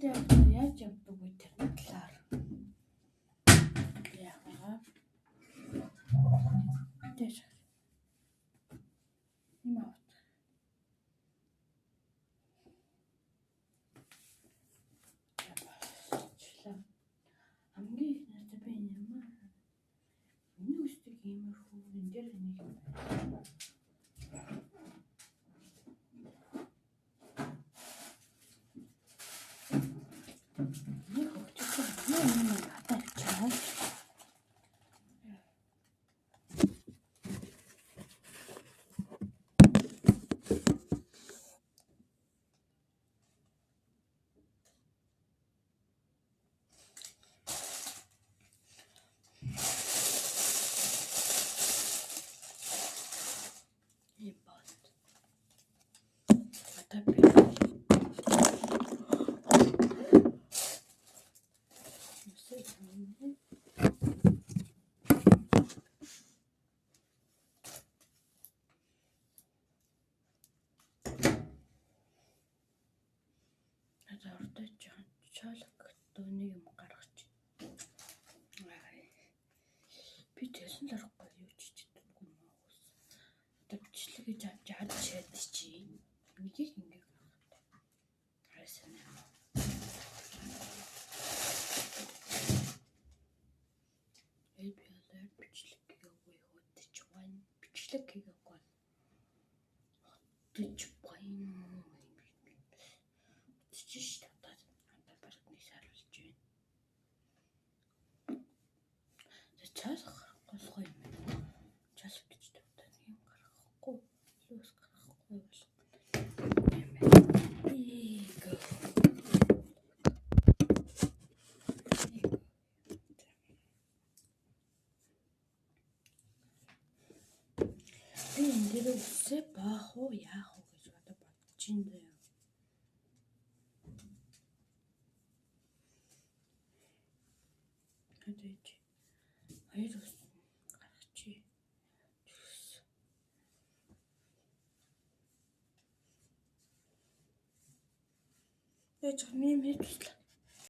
Хичээлээ яаж явдаг вэ тэрний талаар яах вэ? Тэш. Юм авт. Хамгийн их нартай би ямар миний хүсдэг иймэрхүү энэ дээр нэг юм байна. Нэг хөгжиж юм надад авчаа. Ийм бод. Одоо би Одоо ордоо жоохон чоолог дууны юм гаргаж. Би тэсэн л орохгүй юу ч чаддаггүй юм аа. Одоо бичлэг гэж авч ад шаад чи. Нэгийг ингэ гаргах. Харсан юм. Би болоор бичлэг хийгээгүй хөдөж байна. Бичлэг хийгээгүй хөдөж байна. Хөдөж ш одоо одоо бараг нэг сар болж байна. За чалах болохгүй юм байна. Чалах гэж тавтаа нэг юм гаргахгүй. Лүүс гаргахгүй болох юм байна. Эго. Би энэ дээр үсээ баах уу яах уу гэж одоо бодож байна заяа. Одоо хоёр ус гаргачих. Яаж миний туслаа.